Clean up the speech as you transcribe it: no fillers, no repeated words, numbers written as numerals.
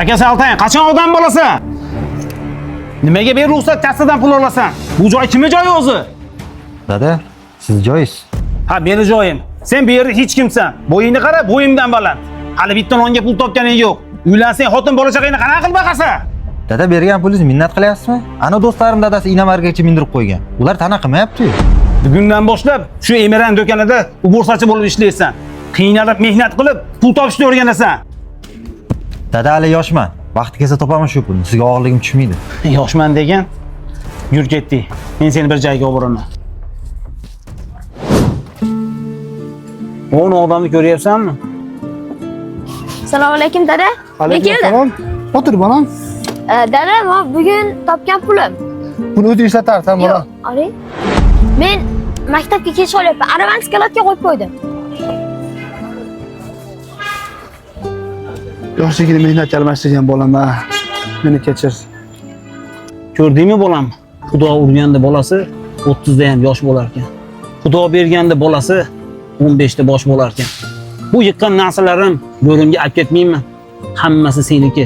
Aka Saltang, qachon odam bo'lasan? Nimaga beruxsat kassadan pul olasan? Bu joy kimni joyi o'zi? Dada, siz joysiz. Ha, meni joyim. Sen bu yerda hech kimsan. Bo'yingni qara, bo'yimdan baland. Hali bitta nonga pul topganing yo'q. Uylansang xotin bola chaqangni qanaqa qilib boqasan? Dada bergan pulingizni minnat qilyapsizmi? Ana do'stlarim dadasi inomargacha mindirib qo'ygan. Ular tana qilmayapti-yu. Bugundan boshlab shu Emiran do'konida uborsachi bo'lib ishlaysan. Qiynalib mehnat qilib pul topishni o'rganasan. Dada hali yoshman. Vaqti kelsa topaman shu pulni. Sizga og'irligim tushmaydi. Yoshman degan yur ketdik. Men seni bir joyga olib boraman. 10 odamni ko'ryapsanmi? Assalomu alaykum dada. Men keldim. Alaykum. O'tir bolam. Dada, men bugun topgan pulim. Buni o'zing ishlatarsan Yo'q, bolam. oling. Men maktabga kech qolyapman. Aravani skladga qo'yib qo'ydim. Yoshligini mehnatga almashtirgan bolam ha. Meni kechir. Ko'rdingmi bolam? Xudo urganda bolasi 30 da ham yosh bo'lar ekan. Xudo berganda bolasi 15 da bosh bo'lar ekan. Bu yiqqan narsalarim go'rimga olib ketmayman. Hammasi seniki.